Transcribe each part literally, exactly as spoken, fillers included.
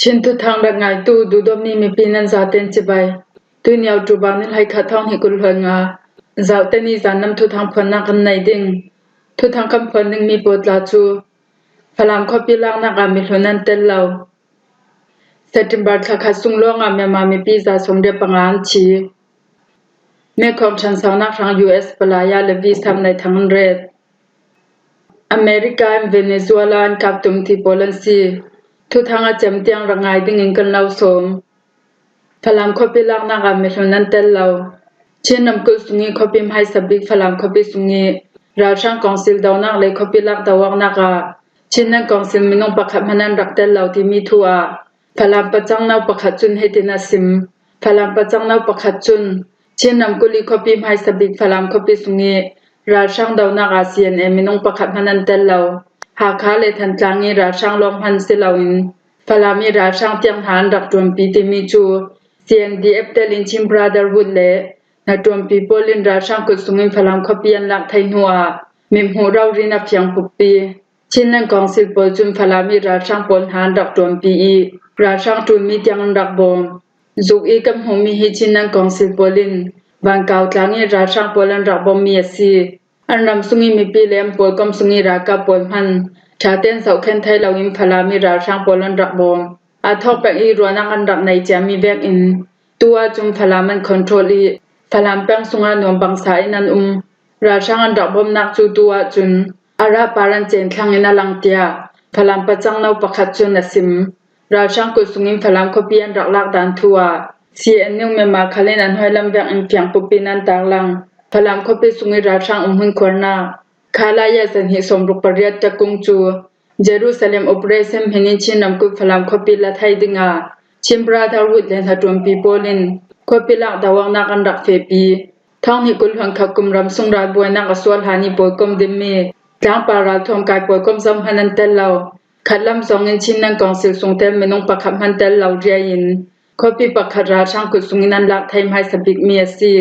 Chin thuthang rak ngaitu duhdawtmi mipi nan zaten cibai. Tuini October ni hleikhat thawng hnih kul hluan nga, Zaute ni zan nam thuthang phuannak kan nei ding. Thuthang kan phuan dingmi pawl tla cu Falam khuapi laknak ah mihlun an tel lo. September thla khat sung lawngah Myanmar mipi za sawmriat panga an thi. Mekhong ṭhansonak hrang U S palai ah le visa nei thang an ret. America in Venezuela an kap tum ti pawl an si. Thuthang a cem tiang rak ngai dingin kan lo sawm. Falam khuapi laknak ah mihlun an tel lo. Chin ramkulh sung i khuapi hmaisa bik Falam khuapi sung i ralhrang kawngsil donak le khuapi lak do awknak ah Chin nan kawngsil minung pakhat hman an rak tel lo timi thu ah Falam pacang no pakhat cun hitin a sim. Falam pacang no pakhat cun Chin ramkulh i khuapi hmaisa bik Falam khuapi sung i ralhrang donak ah C N A minung pakhat hman an tel lo. Hakha le Thantlang i ralhrang lawng hman si loin Falam i ralhrang tiang hna an rak ṭuanpi timi cu C N D F tel in Chin Brotherhood le hnaṭuanpi pawl in ralhrang kut sungin Falam khuapi an lak thei hnu ah mithmuh rori in a fiang puppi. Chin nan kawngsil pawl cun Falam i ralhrang pawl hna an rak ṭuanpi i ralhrang ṭulmi tiang an rak bawm. Zuk i kan hmuhmi hi Chin nan kawngsil pawl in Vankau tlang i ralhrang pawl an rak bawmmi a si. An ram sung i mipi le an pawlkom sung i ralkap pawl hman ṭha tein zohkhenh thei loin Falam i ralhrang pawl an rak bawm. A thawkpek i ruahnak an rak nei ciami vekin tu ahcun Falam an control i Falam peng sungah nuam bangsa in an um. Ralhrang an rak bawmnak cu tu ahcun a rahpar an cen thlang in a lang tiah Falam pacang no pakhat cun a sim. Ralhrang kut sungin Falam khuapi an rak lak dan thu ah C N U Myanmar khal in an hnuai lam vekin fiang pupin an tarlang. Falam khuapi sung i ralhrang umhmun khuarnak Khalaya zahnih sawmruk pariat ṭakung cu Jerusalem Operation hmin in Chin ramkulh Falam khuapi la thei dingah Chin Brotherhood le hnaṭuanpi pawl in khuapi lak do awknak an rak fehpi. Thawng hnih kul hluan khat kum ram sung ralbuainak a sual hlan i pawlkom dinmi tlangpar ralthuam kai pawlkom zohhmanh an tel lo. Khatlam zongin Chin nan kawngsil sung tel minung pakhat hman tel lo riai in khuapi pakhat ralhrang kut sungin an lak thei hmaisa bikmi a si.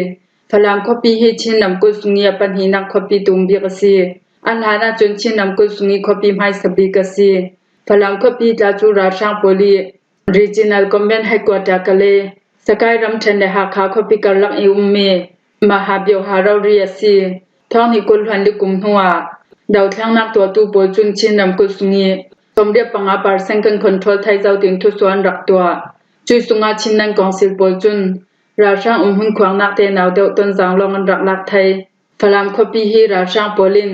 Falam khuapi hi Chin ramkulh sung i a pahnihnak khuapi tum bik a si. A hlan ahcun Chin ramkulh sung i khuapi hmaisa bik a si. Falam khuapi tla cu ralhrang pawl i Regional Command Headquarter Kale, Sakai ramṭhen le Hakha khuapi karlak i ummi Maha Bioha rori a si. Thawng hnih kul hluan li kum hnuah dothlennak tuahtu pawl cun Chin ramkulh sung i sawmriat panga percent kan control thei zo tiin thusuah an rak tuah. Cui sungah Chin nan kawngsil pawl cun ralhrang umhmun khuarnak te nau deuh Tonzang lawng an rak lak thei. Falam khuapi hi ralhrang pawl in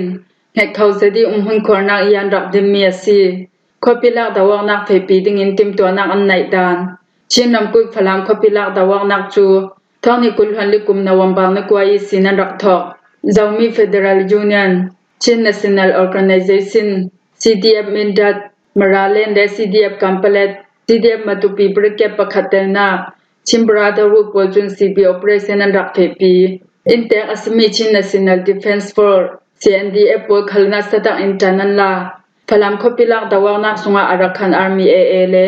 hngetkho zet i umhmun khuarnak i an rak dinmi a si. Khuapi lak do awknak fehpi dingin timtuahnak an neih dan. Chin ramkulh Falam khuapi lak do awknak cu thawng hnih kul hluan li kum November ni kua i sin an rak thawk. Zomi Federal Union, Chin National Organization, C D F Mindat, Maraland le C D F Kanpalet, C D F Matupi Brigade pakhat telnak Chin Brotherhood pawl cun C B operation an rak fehpi. Inntek a simi Chin National Defence Force, C N D F pawl khal nasa tak in ṭan an la. Falam khuapi lak do awknak sungah Arakan Army, A A, le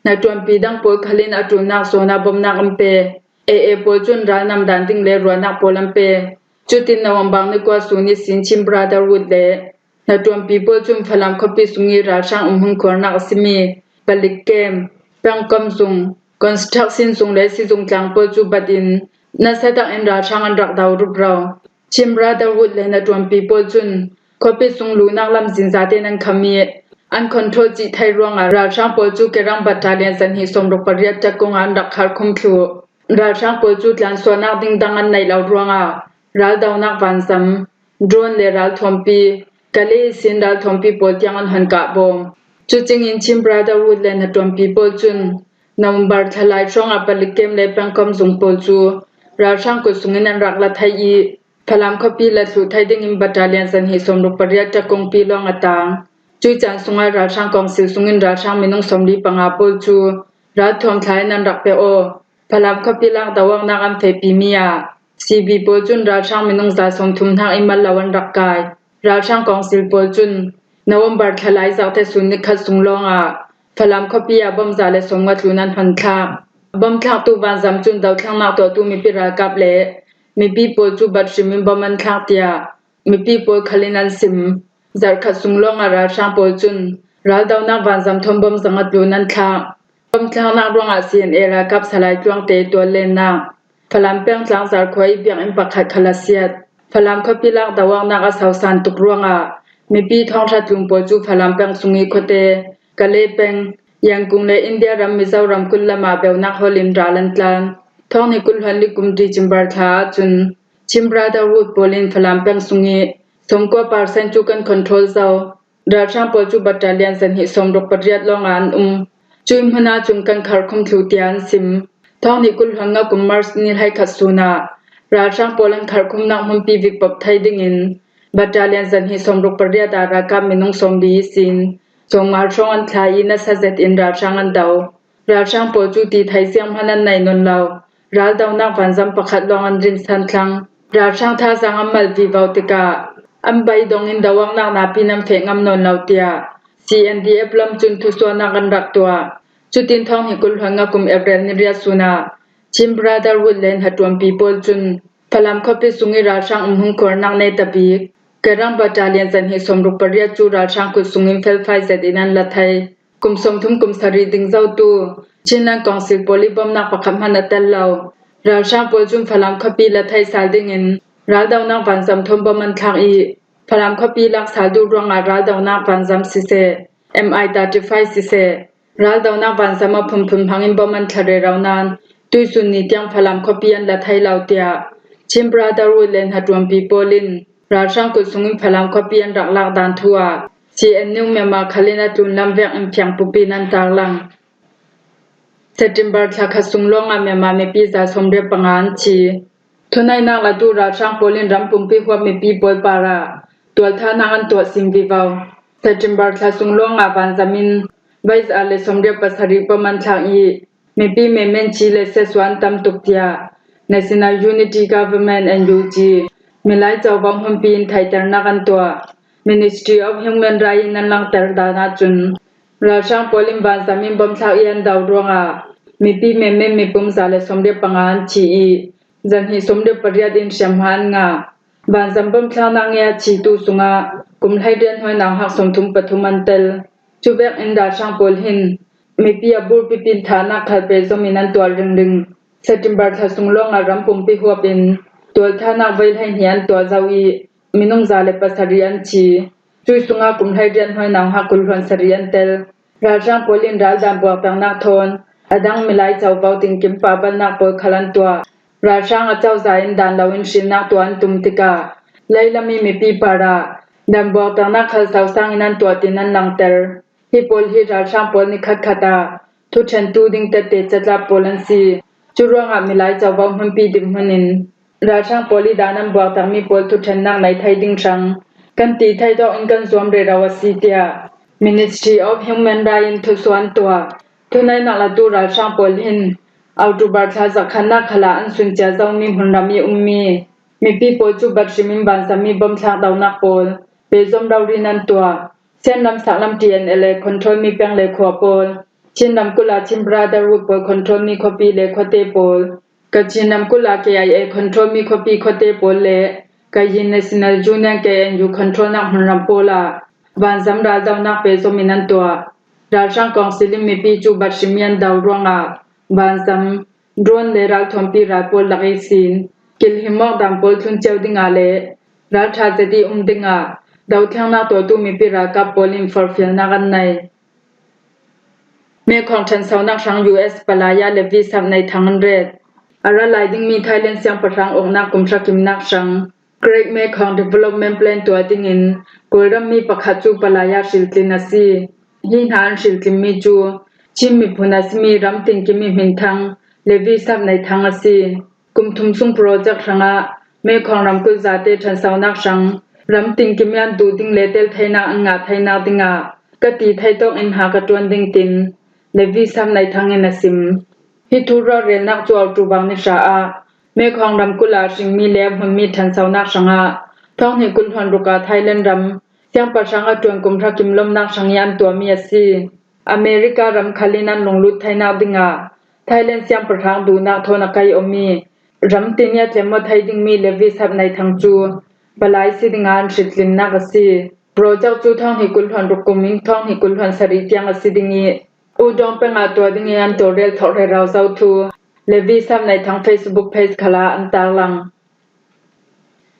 hnaṭuanpi dang pawl khal in a ṭulnak zawn ah bawmhnak an pe. A A pawl cun ralnam dan ding le ruahnak pawl an pe. Cutin November ni kua sun ihsin Chin Brotherhood le hnaṭuanpi pawl cun Falam khuapi sung i ralhrang umhmun khuarnak a simi palik kem, pengkom zung, construction zung le sizung tlang pawl cu bat in nasa tak in ralhrang an rak do rupro. Chin Brotherhood le hnaṭuanpi pawl cun khuapi sung luhnak lamzin zaten an kham i an control cih thei ruangah ralhrang pawl cu Kerang Battalion zahnih sawmruk pariat ṭakung ah an rak khar khum thluh. Ralhrang pawl cu tlansuahnak ding dang an neih lo ruangah raldonak vanzam, drone le ralthuampi, Kale ihsin ralthuampi pawl tiang an hon kah bawm. Cucing in Chin Brotherhood le hnaṭuanpi pawl cun November thla lai hrawngah palik kem le pengkom zung pawl cu ralhrang kut sungin an rak la thei i Falam khuapi la thluh thei dingin battalion zahnih sawmruk pariat ṭakung pi lawng a tang. Cui caan sungah ralhrang kawngsil sungin ralhrang minung sawmli panga pawl cu ralthuam thla in an rak pe aw. Falam khuapi lak do awknak an fehpimi ah C B pawl cun ralhrang minung za sawmthum hnak i mal lo an rak kai. Ralhrang kawngsil pawl cun November thla lai zahte sun nikhat sung lawngah Falam khuapi ah bom za le sawmnga tlun an hon thlak. Bom thlaktu vanzam cun dothlennak tuahtu mipi ralkap le mipi pawl cu bat hrim in bom an thlak tiah mipi pawl khal in an sim. Zarhkhat sung lawngah ralhrang pawl cun raldonak vanzam thawn bom zanga tlun an thlak. Bom thlaknak ruangah C N A ralkap Salai Tluangte tuallennak. Falam peng Tlangzar khua i biakinn pakhat khal a siat. Falam khuapi lak do-awknak a sausan tuk ruangah mipi thawngṭha tlung pawl cu Falam peng sung i khuate, Kalay peng, Yangon le India ram Mizoram kut lamah beunak hawl in ral an tlan. Thawng hnih kul hluan li kum December thla ahcun Chin Brotherhood pawl in Falam peng sung i sawmkua percent cu kan control zo. Ralhrang pawl cu battalion zahnih sawmruk pariat lawngah an um. Cui hmun ahcun kan kharkhum thlu tiah an sim. Thawng hnih kul hluan nga kum March ni hleikhat sun ah ralhrang pawl an kharkhumnak hmunpi vipop thei dingin battalion zahnih sawmruk pariat ah ralkap minung sawmli ihsin sawmnga hrawng an thlah i nasa zet in ralhrang an do. Ralhrang pawl cu ti thei zianghman an nei nawn lo. Raldonak vanzam pakhat lawng an rinsan thlang. Ralhrang thazaang an mal vivo tikah an beidong in do-awknak napi nan feh ngam nawn lo, tiah C N D F lam cun thusuahnak an rak tuah. Cutin thawng hnih kul hluan nga kum April ni riat sun ah Chin Brotherhood le hnaṭuanpi pawl cun Falam khuapi sung i ralhrang umhmun khuarnak netabik Kerang battalion zahnih sawmruk pariat cu ralhrang kut sungin felfai zet in an la thei. Kum sawmthum kum sarih ding zotu Chinland Council pawl i bomnak pakhat hmanh a tel lo. Ralhrang pawl cun Falam khuapi la thei sal dingin raldonak vanzam thawn bom an thlak i Falam khuapi lak sal duh ruangah raldonak vanzam siseh, M I thirty-five siseh, raldonak vanzam a phunphun hmangin bom an thla rero nain tuisun ni tiang Falam khuapi an la thei lo, tiah Chin Brotherhood le hnaṭuanpi pawl in ralhrang kut sungin Falam khuapi an rak lak dan thu ah C N News Myanmar khal in a tlunlam vek in fiang pupi nan tarlang. September thla khat sung lawngah Myanmar mipi za sawmriat panga an thi. Thuneihnak latu ralhrang pawl in ram pumpi huap mipi pawl parah tualthahnak an tuah sin vivo. September thla sung lawngah vanzam in vei za le sawmriat pasarih bom an thlak i mipi menmen thi le siatsuah an tam tuk, tiah National Unity Government, N U G, Milai Covo hmunpi in theihternak an tuah. Ministry of Human Rights in an langhter dan ahcun ralhrang pawl in vanzam in bom thlak i an do ruangah mipi menmen mipum za le sawmriat panga an thi i zahnih sawmriat pariat in hriamhma an ngah. Vanzam bom thlaknak ngeih a thitu sungah kum hleiriat hnuai nauhak sawmthum pathum an tel. Cu vek in ralhrang pawl hin mipi a burpipi in thahnak khal pehzom in an tuah ringring. September thla sung lawngah ram pumpi huap in tualthahnak vei hleihnih an tuah zo i minung za le pasarih an thi. Cui sungah kum hleiriat hnuai nauhak kul hluan sarih an tel. Ralhrang pawl in raldan buakternak thawn a dang Milai Covo tinkim pahbalnak pawl khal an tuah. Ralhrang a cozah in dan lo in hrilnak tuah an tum tikah leilam i mipi parah dan buakternak khal sosang in an tuah, tin an langhter. Hi pawl hi ralhrang pawl ni khatkhat ah thuṭhentu ding tette catlap pawl an si. Cu ruangah Milai Covo hmunpi dinhmun in ralhrang pawl i dan an buaktermi pawl thuṭhennak nei thei ding hrang kan ti thei tawk in kan zuam rero a si, tiah Ministry of Human Rights in thusuah an tuah. Thuneihnak latu ralhrang pawl hin October thla zakhatnak khal ah an suncia zomi hmunram i ummi mipi pawl cu bat hrim in vanzam i bom thlak donak pawl pehzom rori nan tuah. Sian lam sak lam T N L A control mi peng le khua pawl, Chin ramkulh ah Chin Brotherhood pawl control mi khuapi le khuate pawl, Kachin ramkulh ah K I A control mi khuapi khuate pawl le Kayin National Union, K N U controlnak hmunram pawl ah vanzam raldonak pehzom in an tuah. Ralhrang kawngsil in mipi cu bat hrim i an do ruangah vanzam, drone le ralthuampi ral pawl lak ihsin kilhimawk dan pawl thlun cio dingah le ralṭha zet i um dingah dothlennak tuahtu mipi ralkap pawl in forhfialnak an nei. Mekhawng ṭhansonak hrang U S Pattaya le Visap nei thang an ret. A ra lai dingmi Thailand siangpahrang uknak kum hrakimnak hrang Great Mekhawng Development Plan tuah dingin Kawlram mi pakhat cu Pattaya hriltlin a si. Hi hna an hriltlinmi cu Chin miphun a simi ram tinkim i hminthang le Visap nei thang a si. Kum thum sung project hrangah Mekhawng ramkulh zate ṭhansonak hrang ram tinkim i an duh ding le tel theinak an ngah theinak dingah ka ti thei tawk in hna ka ṭuan ding, tin le Visap nei thang in a sim. Hi thu ruahrialnak cu October ni hra ah Mekhawng ramkulh ah hringmi le a hmunmi ṭhansonak hrangah thawng hnih kul hluan ruk ah Thailand ram siangpahrang a ṭuan kum hrakim lawmhnak hrang i an tuahmi a si. America ram khal in an lunglut theinak dingah Thailand siangpahrang duhnak thawn a kai awmi ram tin i a tlem aw thei dingmi le Visap nei thang cu Palai si dingah an hriltlinnak a si. Project cu thawng hnih kul hluan ruk kum in thawng hnih kul hluan sarih tiang a si ding i U Dawng Peng ah tua dingin an tawlrel thawk rero zo thu Levi Sam Nei Thang Facebook page khalah an tarlang.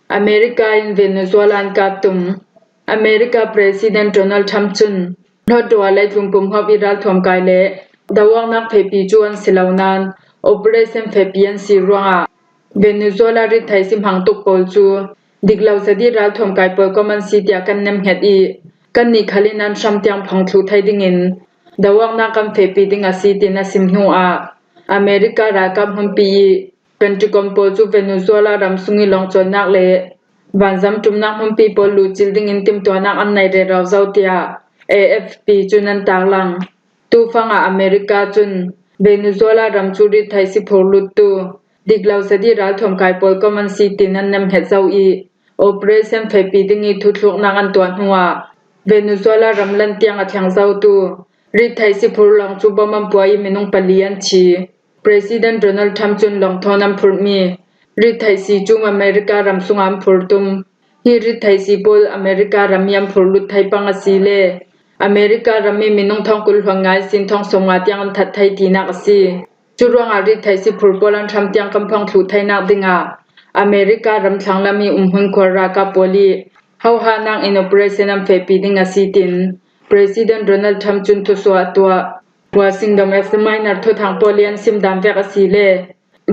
America in Venezuela an kap tum. America President Donald Trump cun hlawtdawh ah leitlun pumhawp i ralthuam kai le doawknak fehpi cu an si lo nain operation fehpi an si ruangah Venezuela ritthei si hmang tuk pawl cu dik lo zet i ralthuam kai pawl kom an si tiah kan nemhnget i kannih khal in an hram tiang phang thluh thei dingin doawknak kan fehpi ding a si, tiin a sim hnu ah America ralkap hmunpi i Pentagon pawl cu Venezuela ram sung i lawngcawlnak le vanzam ṭumnak hmunpi pawl luhcil dingin timtuahnak an nei rero zo, tiah A F P cun an tarlang. Tufang ah America cun Venezuela ram cu ritthei si phurluttu dik lo zet i ralthuam kai pawl kom an si, tiin an nemhnget zo i operation fehpi ding i thuthluknak an tuah hnuah Venezuela ram lan tiang a thleng zotu ritthei si phur lawng cu bom an puah i minung pali an thi. President Donald Trump cun lawng thawn an phurhmi ritthei si cu America ram sungah an phur tum. Hi ritthei si pawl America ram i an phurlut thei pang a si le America ram i minung thong kul hluan ngai sin thong sawmnga tiang an that thei tinak a si. Cu ruangah ritthei si phur pawl an hram tiang kan phang thluh theinak dingah America ram thlanglam i umhmun khual ralkap pawl i hohahnak in operation an fehpi ding a si, tiin President Donald Trump cun thusuah a tuah. Washington Examiner thuthang pawl i an sim dan vek a si le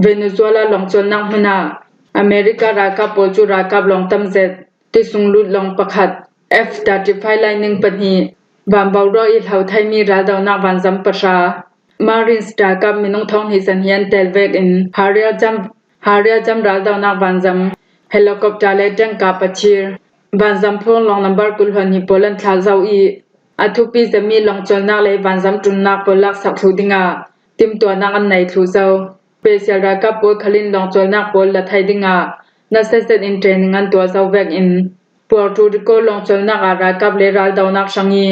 Venezuela lawngcawlnak hmun ah America ralkap pawl cu ralkap lawng tam zet, tisung lut lawng pakhat, F thirty-five Lightning pahnih, vanbawraw i hlo theimi raldonak vanzam pahra, Marines ralkap minung thong hnih zahnih an tel vekin Harrier jam, Harrier jam raldonak vanzam, helicopter le tank kap a thir, vanzam phung lawng nambar kul hluan hnih pawl an thlah zo i a thupi zetmi lawngcawlnak le vanzam ṭumnak pawl laksak thluh dingah timtuahnak an nei thluh zo. Special ralkap pawl khal in lawngcawlnak pawl la thei dingah nasa zet in training an tuah zo vekin Puerto Rico lawngcawlnak ah ralkap le raldonak hrang i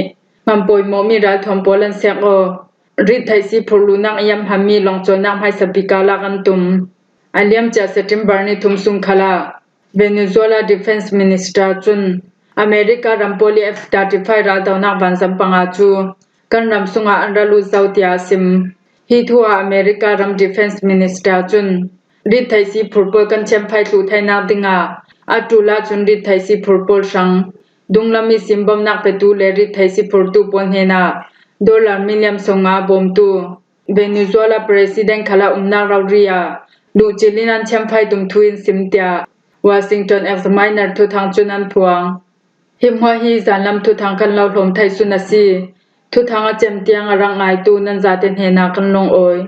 hman pawimawhmi ralthuam pawl an sek aw. Ritthei si phurlunak i an hmanmi lawngcawlnak hmaisa bik ah lak an tum. A liamcia September ni thum sung khalah Venezuela Defense Minister cun America ram pawl i F thirty-five raldonak vanzam panga cu kan ram sungah an ra lut zo, tiah a sim. Hi thu ah America ram Defense Minister cun ritthei si phur pawl kan thiamfai thluh theinak dingah a ṭul ahcun ritthei si phur pawl hrang dunglam i simbawmnak petu le ritthei si phurtu pawl hnenah dollar million sawmnga bawmtu Venezuela President khalah umnak rori ah luhcil in an thiamfai tum thu in sim, tiah Washington Examiner thuthang cun an phuang. Hi hmuah hi zanlam thuthang kan lo hlawm thei sun a si. Thuthang a cem tiang a rak ngaitu nan zate hnenah kan lungawi.